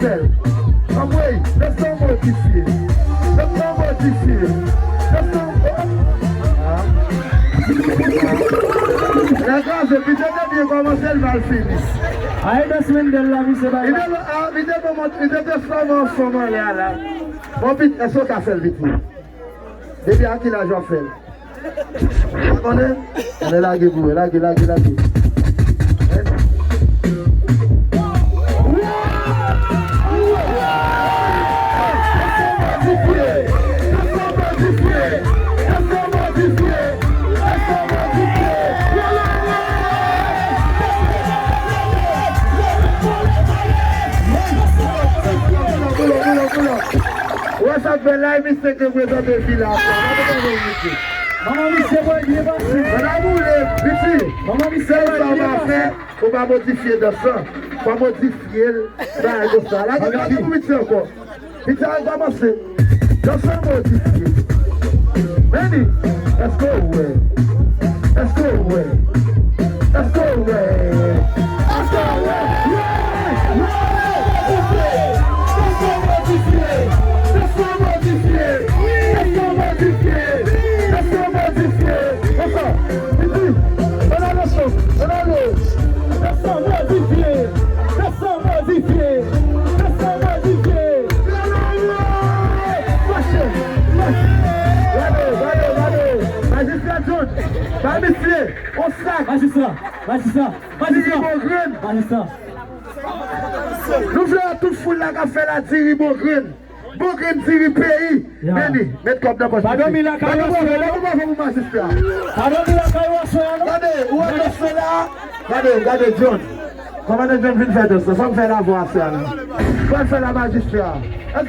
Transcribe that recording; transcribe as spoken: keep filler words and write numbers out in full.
Sèl. Anmwey, le son modifye. Le son modifye. Le son. Ah. Nèg la, se pito te byen kòmanse, l mal fini. Aye, Desmond, de la, misye, bay. Li te, ah, li te bon, li te flanman ansanm anlè a la. Bon, pit, èske w ka fè l piti? Depi a ki laj w ap fè l? Ou pa konnen? Ann lage pou mwen, lage, lage, lage. Ou wè sa k bèl la, e misye k reprezante vil la. Gade kòman misye. Manman misye voye byen pase. Madam ou le piti. Manman misye voye byen pase. Ou pa modifye dans lan. Fò modifye l. Bagay konsa. La gen bagay pou piti ankò. Piti a kòmanse. Dans lan modifye. Meni, èske w wè? Èske w wè? Èske w wè? Èske w wè? Wè! Wè! Modifye! Dans lan modifye! Dans lan modifye! Dans lan modifye! Dans lan modifye! Konsa! Piti! Ann ale cho! Ann ale! Dans lan modifye! Dans lan modifye! Dans lan modifye! Mache! Mache! Gade, gade, gade! Majistra John! Ba misye! On sak! Majistra! Majistra! Majistra! Diri bon grenn! Majistra! Nou vle wè tout foul la k ap fè la diri bon grenn! Bon grenn diri peyi. Ya. Meni, met kòb nan pòch. Pa dòmi lakay ou aswè a, non? Gade, ou wè mesye la? Gade, gade, John. Kòmandan John vin fè dans la. Sa m fè la vwa aswè a la. Pral fè la majistra. Èske